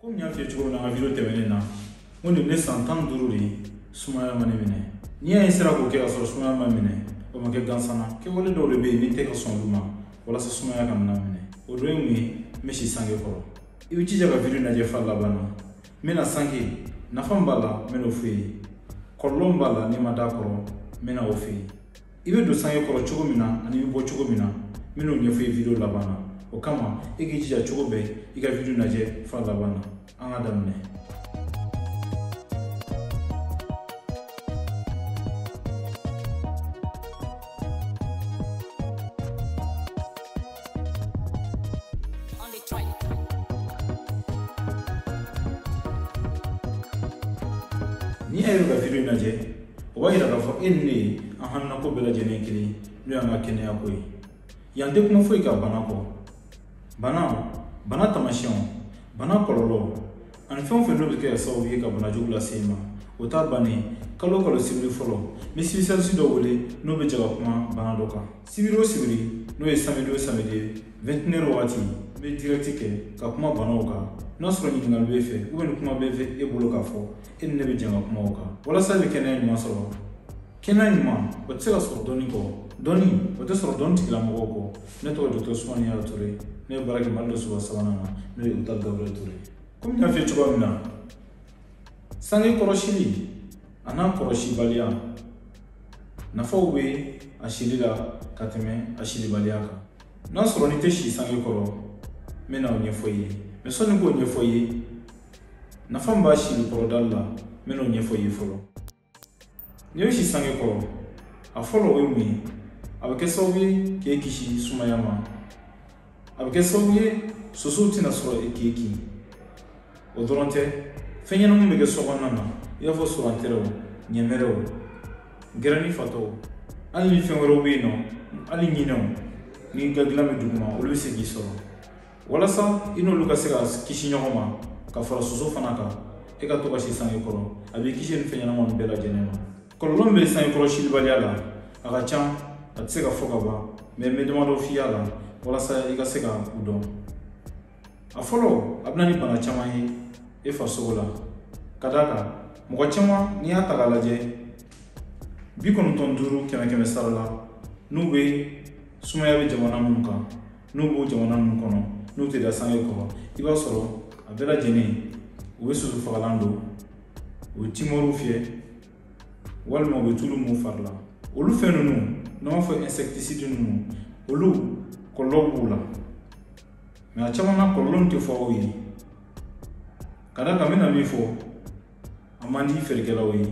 Komi n y'a f'i ye cogo min na an ka video tɛmɛnen na, n ko nin ne san 15 de ye sumaya ma ne minɛ. N'i y'a ye sera k'o kɛ ka sɔrɔ sumaya ma minɛ, o ma kɛ gansan na. Kɛwale dɔw de bɛ yen ni tɛ ka sɔn olu ma walasa sumaya kana na minɛ. O dɔ ye mun ye? N bɛ si sange kɔrɔ. I bɛ jija ka video lajɛ f'a laban na. N bɛna sange nafa min b'a la, n bɛn'o f'i ye. Kɔlɔlɔ min b'a la n'i ma d'a kɔrɔ, n bɛna o f'i ye. I bɛ don sange kɔrɔ cogo min na ani i bɛ bɔ cogo min na, n bɛn'o ɲɛfɔ i ye video laban na. O kama e k'i jija cogo bɛɛ i ka video lajɛ f'a laban na. An ka daminɛ. Ni e yɛrɛ ka video lajɛ, o b'a yira k'a fɔ e ni ne ye an haminako bɛɛ lajɛlen kelen, n'o y'an ka kɛnɛya ko ye. Yan tɛ kuma foyi ka bana kɔ. Bana taamasiyɛnw, bana kɔlɔlɔ ani fɛn o fɛn n'o bɛ kɛ sababu ye ka bana jugu lase i ma, o t'a bannen. Kalo o kalo sibiri fɔlɔ, n bɛ spécialiste dɔ wele n'o bɛ jɛ ka kuma bana dɔ kan. Sibiri o sibiri, n'o ye samedi o samedi ye, 21h wagati, n bɛ direct kɛ ka kuma banaw kan. N'a sɔrɔ ɲininkali b'e fɛ ou bien ni kuma b'e fɛ e bolo k'a fɔ, e ni ne bɛ jɛ ka kuma o kan walasa i bɛ kɛnɛya ɲuman sɔrɔ. Kɛnɛya ɲuman, o tɛ se ka sɔrɔ dɔnni kɔ. Dɔnni, o tɛ sɔrɔ dɔnni tigilamɔgɔw kɔ. Ne tɔgɔ Docteur Sumani Yaya Ture. Ne bɛ baara kɛ Mali dɔ suguya sabanan na, n'o ye Hôpital Gabriel Touré. Komi n y'a f'i ye cogoya min na, sange kɔrɔsili a n'a kɔrɔsibaliya, nafaw bɛ a sili la ka tɛmɛ a silibaliya kan. N'a sɔrɔ n'i tɛ si sange kɔrɔ, n bɛna o ɲɛfɔ i ye. Mɛ sɔnni k'o ɲɛfɔ i ye, nafa min b'a sili kɔrɔdali la, n bɛna o ɲɛfɔ i ye fɔlɔ. N'i bɛ si sange kɔrɔ, a fɔlɔ o ye mun ye? A bɛ kɛ sababu ye k'e kisi sumaya ma. A bɛ kɛ sababu ye sosow tɛna sɔrɔ e k'e kin. O dɔrɔn tɛ, fɛn ɲɛnamaw bɛ kɛ so kɔnɔna na, i b'a fɔ sorantɛrɛw, ɲɛmɛrɛw, gɛrɛni fatɔw, hali ni fɛn wɛrɛw bɛ yen nɔ, hali ɲinɛw, n'i ka dilan bɛ duguma, olu bɛ se k'i sɔrɔ. Walasa i n'olu ka se ka kisi ɲɔgɔn ma, ka fara soso fana kan, e ka to ka si sange kɔrɔ, a b'i kisi nin fɛn ɲɛnamaw bɛɛ lajɛlen ma. Kɔlɔlɔ min bɛ sange kɔrɔ silibaliya la, a ka ca, a tɛ se ka fɔ ka ban, mɛ n bɛ damadɔ f'i y'a la walasa i ka se ka u dɔn. A fɔlɔ, a bɛ na ni bana caman ye e farisogo la. Ka d'a kan, mɔgɔ caman n'i y'a ta k'a lajɛ, 95 kɛmɛ sara la, n'u bɛ sumaya bɛ jamana minnu kan, n'u b'o jamana ninnu kɔnɔ, n'u tɛ da sange kɔrɔ, i b'a sɔrɔ a bɛɛ lajɛlen u bɛ soso fagalan don, u bɛ timɔriw fiyɛ, walima u bɛ tulu mun fari la. Olu fɛn ninnu, n'an b'a fɔ insecticide ninnu, olu kɔlɔlɔ b'u la. Mɛ a caman na kɔlɔlɔ tɛ fɔ aw ye. Ka d'a kan, n bɛna min fɔ, a man di feerekɛlaw ye,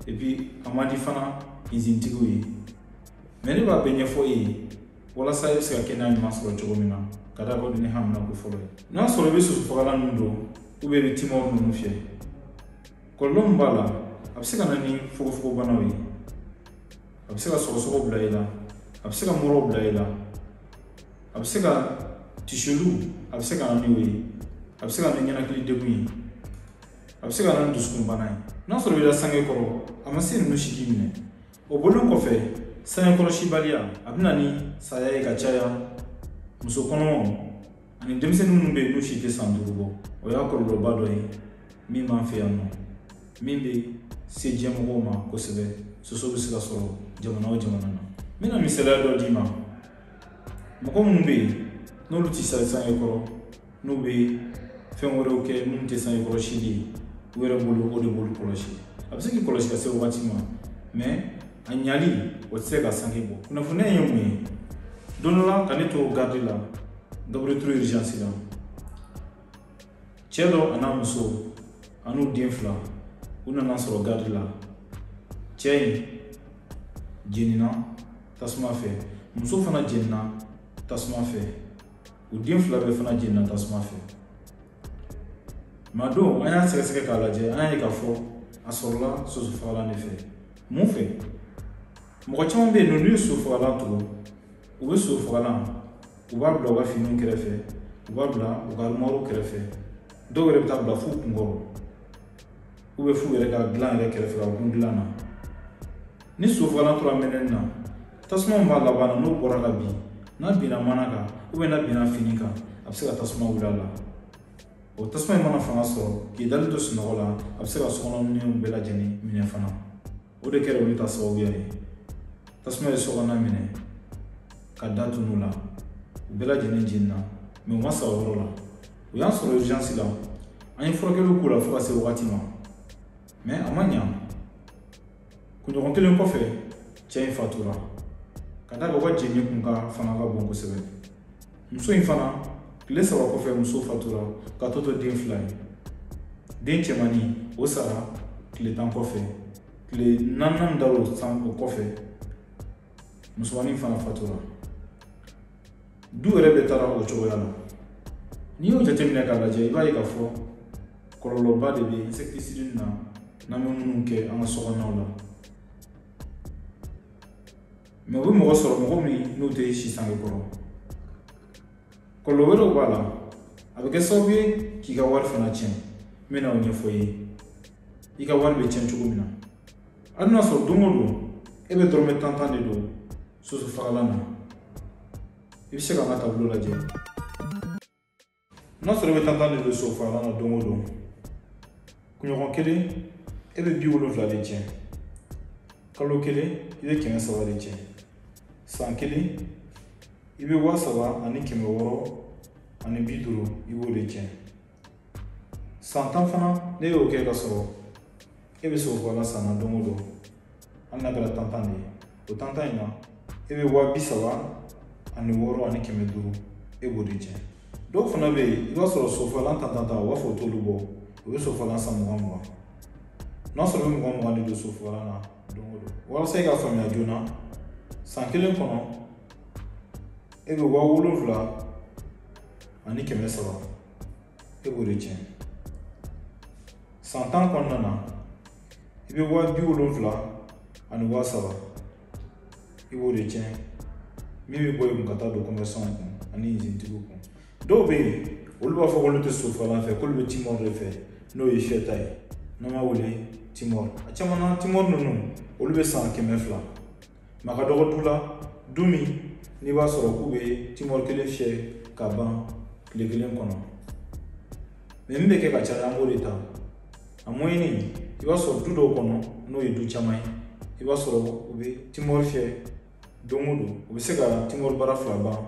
et puis a man di fana izintigiw ye. Mɛ ne b'a bɛɛ ɲɛfɔ e ye walasa e bɛ se ka kɛnɛya ɲuman sɔrɔ cogo min na, ka d'a kan o de ye ne haminako fɔlɔ ye. N'a sɔrɔ i bɛ soso fagalan ninnu don, ou bien i bɛ timɔri ninnu fiyɛ, kɔlɔlɔ min b'a la, a bɛ se ka na ni fogofogobanaw ye, a bɛ se ka sɔgɔsɔgɔ bila i la, a bɛ se ka muraw bila i la, a bɛ se ka tisolu, a bɛ se ka na n'o ye, a bɛ se ka na ni ɲɛnakili degun ye, a bɛ se ka na ni dusukunbana ye. N'a sɔrɔ i bɛ da sange kɔrɔ, a ma se ninnu si k'i minɛ. O bɔlen kɔfɛ, sange kɔrɔsibaliya, a bɛ na ni saya ye ka caya muso kɔnɔmaw ani denmisɛnnin minnu bɛ yen n'u si tɛ san 5 bɔ. O y'a kɔlɔlɔba dɔ ye min b'an fɛ yan nɔ, min bɛ se diɲɛmɔgɔw ma kosɛbɛ. Soso bɛ se ka sɔrɔ jamana o jamana na. N bɛna misaliya dɔ d'i ma. Mɔgɔ minnu bɛ yen n'olu tɛ sange kɔrɔ, n'u bɛ fɛn wɛrɛw kɛ minnu tɛ sange kɔrɔ sili ye, u yɛrɛ bolo o de b'olu kɔlɔsi. A bɛ se k'i kɔlɔsi ka se wagati ma, mɛ a ɲali o tɛ se ka sange bɔ. Kunnafoniya ye mun ye? Don dɔ la ka ne to garde la, Gabriel Touré urgence la, cɛ dɔ a n'a muso a n'u den 2, u nana sɔrɔ garde la. Cɛ in jenina tasuma fɛ, muso fana jenina tasuma fɛ, u den 2 bɛɛ fana jenina tasuma fɛ. Mɛ a don an y'a sɛgɛsɛgɛ k'a lajɛ, an y'a ye k'a fɔ a sɔrɔla soso fagalan de fɛ. Mun fɛ? Mɔgɔ caman bɛ yen nɔ, n'u ye soso fagalan tugu, u bɛ soso fagalan, u b'a bila u ka finiw kɛrɛfɛ, u b'a bila u ka armoire kɛrɛfɛ, dɔw yɛrɛ bɛ taa bila f'u kunkɔrɔ, u bɛ f'u yɛrɛ ka dilan yɛrɛ kɛrɛfɛ ka gun dilan na. Ni soso fagalan tora mɛnɛni na, tasuma min b'a laban na, n'o bɔra ka bin, n'a binna mana kan ou bien n'a binna fini kan, a bɛ se ka tasuma wuli a la. O tasuma in mana fanga sɔrɔ k'i dalen to sunɔgɔ la, a bɛ se ka sokɔnɔ minɛnw bɛɛ lajɛlen minɛ fana. O de kɛra olu ta sababuya ye. Tasuma ye sokɔnɔna minɛ ka da tunu la, u bɛɛ lajɛlen jenina, mɛ u ma sa o yɔrɔ la. U y'an sɔrɔ urgence la, an ye furakɛliw k'u la fo ka se wagati ma, mɛ a ma ɲa. Kunɲɔgɔn kelen kɔfɛ, cɛ in fatura ka d'a kan u ka jeni kun ka fanga ka bon kosɛbɛ. Muso in fana, tile 3 kɔfɛ, muso fatura ka to den 2 ye. Den cɛmannin o sara tile 10 kɔfɛ. Tile 4nan dar'o san o kɔfɛ, musomanin fana fatura. Du yɛrɛ bɛɛ taara o cogoya la. N'i y'o jateminɛ k'a lajɛ, i b'a ye k'a fɔ kɔlɔlɔba de bɛ insecticide na n'an bɛ minnu kɛ an ka sokɔnɔnaw la. Mɛ u bɛ mɔgɔ sɔrɔ, mɔgɔ min n'o tɛ si sange kɔrɔ. Kɔlɔlɔ wɛrɛw b'a la, a bɛ kɛ sababu ye k'i ka wari fana tiɲɛ. N bɛna o ɲɛfɔ i ye, i ka wari bɛ tiɲɛ cogo min na. Hali n'a sɔrɔ don o don e bɛ dɔrɔmɛ 10 de don soso fagalan na, i bɛ se k'an ka tableau lajɛ. N'a sɔrɔ i bɛ 10 de don soso fagalan na don o don, kunɲɔgɔn kelen e bɛ 70 de tiɲɛ, kalo kelen i bɛ 300 de tiɲɛ, san kelen i bɛ 3650 i b'o de tiɲɛ. San 10 fana, ne y'o kɛ ka sɔrɔ e bɛ soso fagalan san na don o don, hali n'a kɛra 10 de ye, o 10 in na e bɛ 36500 e b'o de tiɲɛ. Dɔw fana bɛ yen, i b'a sɔrɔ soso fagalan 10 u b'a fɔ o t'olu bɔ, u bɛ soso fagalan san 20. N'a sɔrɔ i bɛ 20 de don soso fagalan na don o don, walasa i ka faamuya joona, san kelen kɔnɔ e bɛ 7300 e b'o de tiɲɛ. San 10 kɔnɔna na, i bɛ 70300 i b'o de tiɲɛ, min bɛ bɔ i kun ka taa don commerçant kun ani usine-tigiw kun. Dɔw bɛ yen, olu b'a fɔ k'olu tɛ soso fagalan fɛ, k'olu bɛ timɔri de fɛ, n'o ye fiyɛta ye, n'an b'a wele timɔri. A caman na, timɔri ninnu olu bɛ san 200, mɛ a ka dɔgɔ du la, du min n'i b'a sɔrɔ k'u bɛ timɔri kelen fiyɛ ka ban tile kelen kɔnɔ. Mɛ min bɛ kɛ ka caya, an b'o de ta. A moyenne, i b'a sɔrɔ du dɔw kɔnɔ, n'o ye du caman ye, i b'a sɔrɔ u bɛ timɔri fiyɛ don o don, u bɛ se ka timɔri bara 2 ban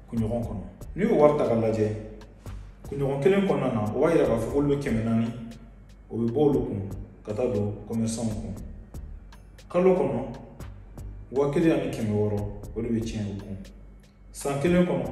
kunɲɔgɔn kɔnɔ. N'i y'o wari ta k'a lajɛ, kunɲɔgɔn kelen kɔnɔna na, o b'a yira k'a fɔ k'olu bɛ 400, o bɛ bɔ olu kun ka taa don commerçant kun. Kalo kɔnɔ, 1600 o de bɛ tiɲɛ u kun. San kelen kɔnɔ,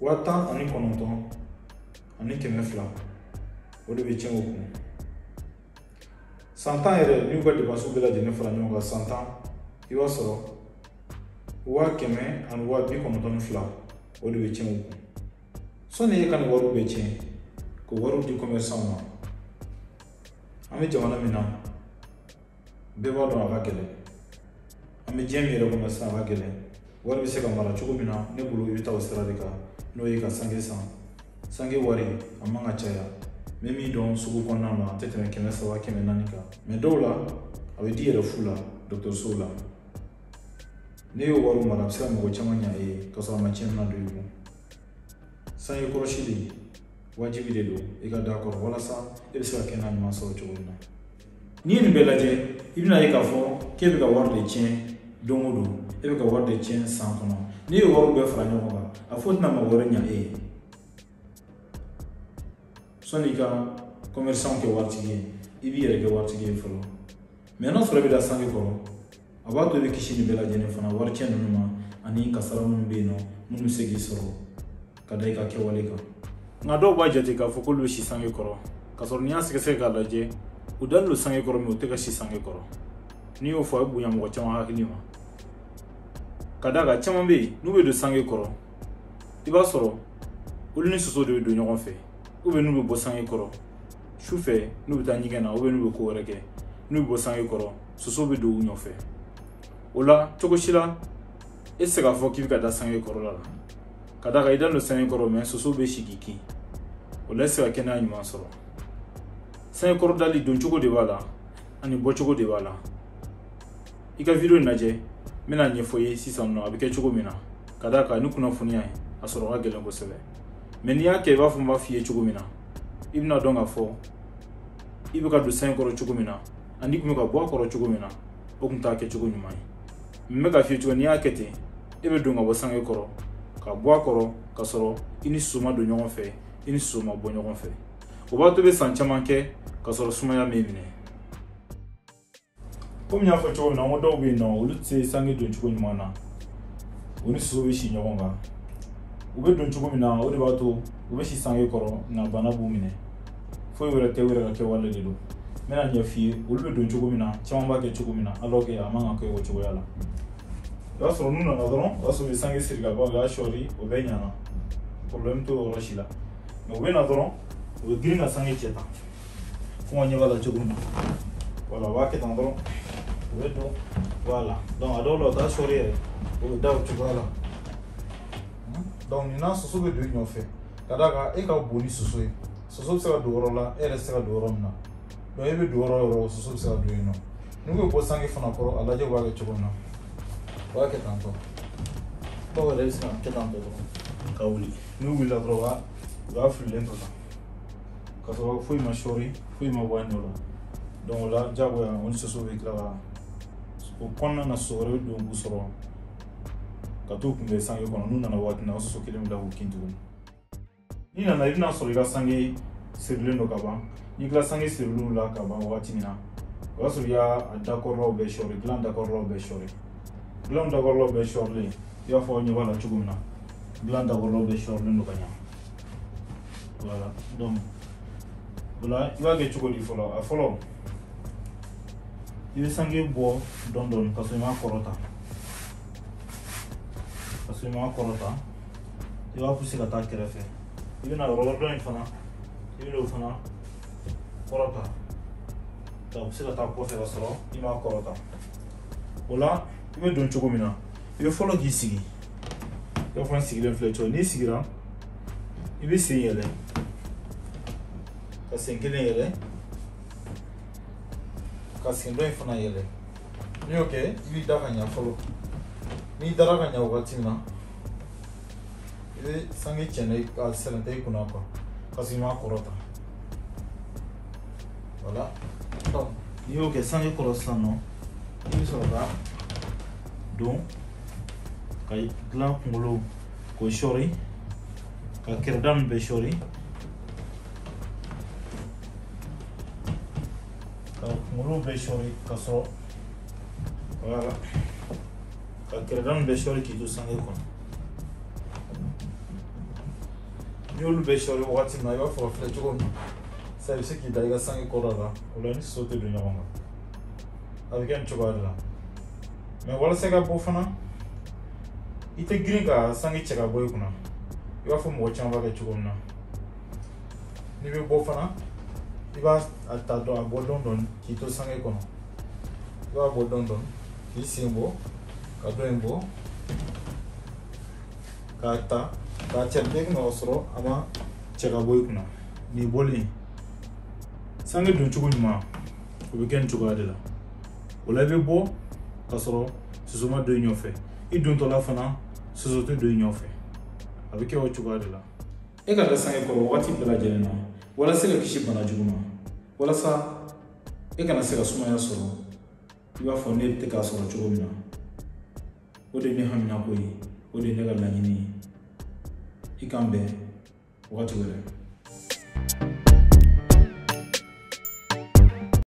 19200 o de bɛ tiɲɛ u kun. San 10 yɛrɛ, n'i y'u ka dépenses bɛɛ lajɛlen fara ɲɔgɔn kan, san 10, i b'a sɔrɔ 192 o de bɛ tiɲɛ u kun. Sɔnni e ka nin wariw bɛɛ tiɲɛ, k'o wariw di commerçant ma, an bɛ jamana min na, bɛɛ b'a dɔn a ka gɛlɛn. An bɛ diɲɛ min yɛrɛ kɔnɔ sisan, a ka gɛlɛn. Wari bɛ se ka mara cogo min na, ne bolo i bɛ taa o sira de kan, n'o ye ka sange san. Sange wari a man ka caya. N bɛ min dɔn sugu kɔnɔna na, a tɛ tɛmɛ 300 400 kan. Mɛ dɔw la, a bɛ di yɛrɛ fu la dɔgɔtɔrɔsow la. Ne y'o wariw mara, a bɛ se ka mɔgɔ caman ɲa e ye ka sɔrɔ a ma tiɲɛni na don i kun. Sange kɔlɔsili wajibi de don i ka da kɔrɔ, walasa e bɛ se ka kɛnɛya ɲuman sɔrɔ cogo min na. N'i ye nin bɛɛ lajɛ, i bɛna ye k'a fɔ k'e bɛ ka wari de tiɲɛ don o don, e bɛ ka wari de tiɲɛ san kɔnɔ. N'i ye wariw bɛɛ fara ɲɔgɔn kan, a foyi tɛna mɔgɔ wɛrɛ ɲa e ye. Sɔnni i ka commerçant kɛ waritigi ye, i b'i yɛrɛ kɛ waritigi ye fɔlɔ. Mɛ n'a sɔrɔ i bɛ da sange kɔrɔ, a b'a to i bɛ kisi nin bɛɛ lajɛlen fana wari tiɲɛ ninnu ma, ani kasara minnu bɛ yen nɔ, minnu bɛ se k'i sɔrɔ ka da i ka kɛwale kan. Nka dɔw b'a jate k'a fɔ k'olu bɛ si sange kɔrɔ, k'a sɔrɔ n'i y'a sɛgɛsɛgɛ k'a lajɛ, u dalen don sange kɔrɔ, mɛ u tɛ ka si sange kɔrɔ. N'i y'o fɔ, a bɛ bonya mɔgɔ caman hakili ma. Ka d'a kan, caman bɛ yen, n'u bɛ don sange kɔrɔ, i b'a sɔrɔ olu ni soso de bɛ don ɲɔgɔn fɛ, ou bien n'u bɛ bɔ sange kɔrɔ su fɛ, n'u bɛ taa ɲɛgɛn na, ou bien n'u bɛ ko wɛrɛ kɛ, n'u bɛ bɔ sange kɔrɔ, soso bɛ don u nɔfɛ. O la cogo si la, e tɛ se k'a fɔ k'i bɛ ka da sange kɔrɔla la. Ka d'a kan, i dalen don sange kɔrɔ, mɛ soso bɛ si k'i kin. O la, e tɛ se ka kɛnɛya ɲuman sɔrɔ. Sange kɔrɔ dali don cogo de b'a la, ani bɔcogo de b'a la. I ka video in lajɛ, n bɛna ɲɛfɔ i ye sisan nɔ a bɛ kɛ cogo min na. Ka d'a kan, ni kunnafoniya ye a sɔrɔ ka gɛlɛn kosɛbɛ. Mɛ n'i y'a kɛ i b'a fɔ n b'a f'i ye cogo min na, I bɛna dɔn k'a fɔ i bɛ ka don sange kɔrɔ cogo min na ani i kun bɛ ka bɔ a kɔrɔ cogo min na, o kun t'a kɛcogo ɲuman ye. N bɛ ka f'i ye cogo, n'i y'a kɛ ten, e bɛ don ka bɔ sange kɔrɔ ka bɔ a kɔrɔ ka sɔrɔ i ni soso ma don ɲɔgɔn fɛ, i ni soso ma bɔ ɲɔgɔn fɛ. O b'a to i bɛ san caman kɛ ka sɔrɔ sumaya m'e minɛ. Komi n y'a fɔ cogo min na, n ko dɔw bɛ yen nɔ, olu tɛ se sange don cogo ɲuman na, u ni soso bɛ si ɲɔgɔn kan. U bɛ don cogo min na, o de b'a to u bɛ si sange kɔrɔ, nka bana b'u minɛ. Foyi wɛrɛ tɛ, u yɛrɛ ka kɛwale de don. N bɛna ɲɛf'i ye olu bɛ don cogo min na, caman b'a kɛ cogo min na, alors que a man kan kɛ o cogoya la. I b'a sɔrɔ n'u nana dɔrɔn, o b'a sɔrɔ u bɛ sange siri ka ban, u y'a sɔri, o bɛɛ ɲana, problème t'o yɔrɔ si la. Mais u bɛ na dɔrɔn, u bɛ girin ka sange cɛ tan, fo ka ɲɛ b'a la cogo min na. Voilà, u b'a kɛ tan dɔrɔn, u bɛ don. Voilà, donc a dɔw la u t'a sɔri yɛrɛ, u bɛ da o cogoya la. Donc nin na, soso bɛ don i nɔfɛ, ka d'a kan e ka bon ni soso ye. Soso bɛ se ka don yɔrɔ la, e yɛrɛ tɛ se ka don yɔrɔ min na. Donc e bɛ don yɔrɔ o yɔrɔ, soso bɛ se ka don yen nɔ. N'u bɛ bɔ sange fana kɔrɔ, a lajɛ u b'a kɛ cogo min na. U b'a kɛ tan tɔ. Dɔw yɛrɛ bɛ se ka kɛ tan tɔ dɔrɔn ka wuli. N'u wulila dɔrɔn, u b'a fililen to tan, ka sɔrɔ foyi ma sɔɔri, foyi ma bɔ a nɔ la. Donc o la, diyagoya o ni soso bɛ tila ka o kɔnɔna na, soso wɛrɛ bɛ don k'u sɔrɔ ka t'u kunbɛn sange kɔnɔ. N'u nana waati min na, o soso kelen bɛ bila k'u kin tuguni. N'i nana, i bɛna sɔrɔ i ka sange sirilen don ka ban. N'i kila sange siriliw la ka ban wagati min na, o b'a sɔrɔ i y'a dakɔrɔlaw bɛɛ sɔɔri, dilan dakɔrɔlaw bɛɛ sɔɔri. Dilan dakɔrɔlaw bɛɛ sɔɔrilen, i b'a fɔ ɲɛ b'a la cogo min na, dilan dakɔrɔlaw bɛɛ sɔɔrilen don ka ɲa. Voilà, donc o la i b'a kɛ cogo di fɔlɔ? A fɔlɔ, i bɛ sange bɔ dɔɔni dɔɔni ka sɔrɔ i m'a kɔrɔta. Ka sɔrɔ i m'a kɔrɔta, i b'a pousser ka taa kɛrɛfɛ. I bɛna yɔrɔ dɔ in fana, i bɛna o fana kɔrɔta ka pousser ka taa kɔfɛ ka sɔrɔ i m'a kɔrɔta. O la i bɛ don cogo min na, i bɛ fɔlɔ k'i sigi. I b'a fɔ n sigilen filɛ cogo, n'i sigira, i bɛ sen yɛlɛ, ka sen kelen yɛlɛ, ka sen dɔ in fana yɛlɛ. N'i y'o kɛ, i b'i da ka ɲa fɔlɔ. N'i dara ka ɲa wagati min na, i bɛ sange cɛnɛ ka sɛrɛntɛ i kunna quoi, parce que i m'a kɔrɔta. Voilà, donc n'i y'o kɛ sange kɔrɔ sisan nɔ, i bɛ sɔrɔ ka don ka dilan kunkolo k'o sɔɔri, ka kɛrɛda ninnu bɛɛ sɔɔri, ka kunkolo bɛɛ sɔɔri ka sɔrɔ, voilà, ka kɛrɛda ninnu bɛɛ sɔɔri k'i to sange kɔnɔ. N'i y'olu bɛɛ sɔɔri wagati min na, i b'a fɔ a filɛ cogo min na sisan, i bɛ se k'i da i ka sange kɔrɔ la. O la i ni soso tɛ don ɲɔgɔn kan. A bɛ kɛ nin cogoya de la. Mais walasa i ka bɔ fana, i tɛ girin ka sange cɛ ka bɔ i kunna, i b'a fɔ mɔgɔ caman b'a kɛ cogo min na. N'i bɛ bɔ fana, i b'a ta dɔn, a bɔ dɔɔni dɔɔni k'i to sange kɔnɔ. I b'a bɔ dɔɔni dɔɔni k'i sen bɔ, ka dɔ in bɔ, k'a ta k'a cɛ i kunna, ka sɔrɔ a ma cɛ ka bɔ i kunna. Nin bɔlen, sange don cogo ɲuman, o bɛ kɛ nin cogoya de la. O la i bɛ bɔ ka sɔrɔ soso ma don i ɲɔfɛ. I dontɔla fana, soso tɛ don i ɲɔfɛ. A bɛ kɛ o cogoya de la. E ka da sange kɔrɔ wagati bɛɛ lajɛlen na, walasa ka kisi bana jugu ma, walasa e kana se ka sumaya sɔrɔ i b'a fɔ ne tɛ k'a sɔrɔ cogo min na. O de ye ne haminako ye, o de ye ne ka laɲini ye. I k'an bɛn wagati wɛrɛ.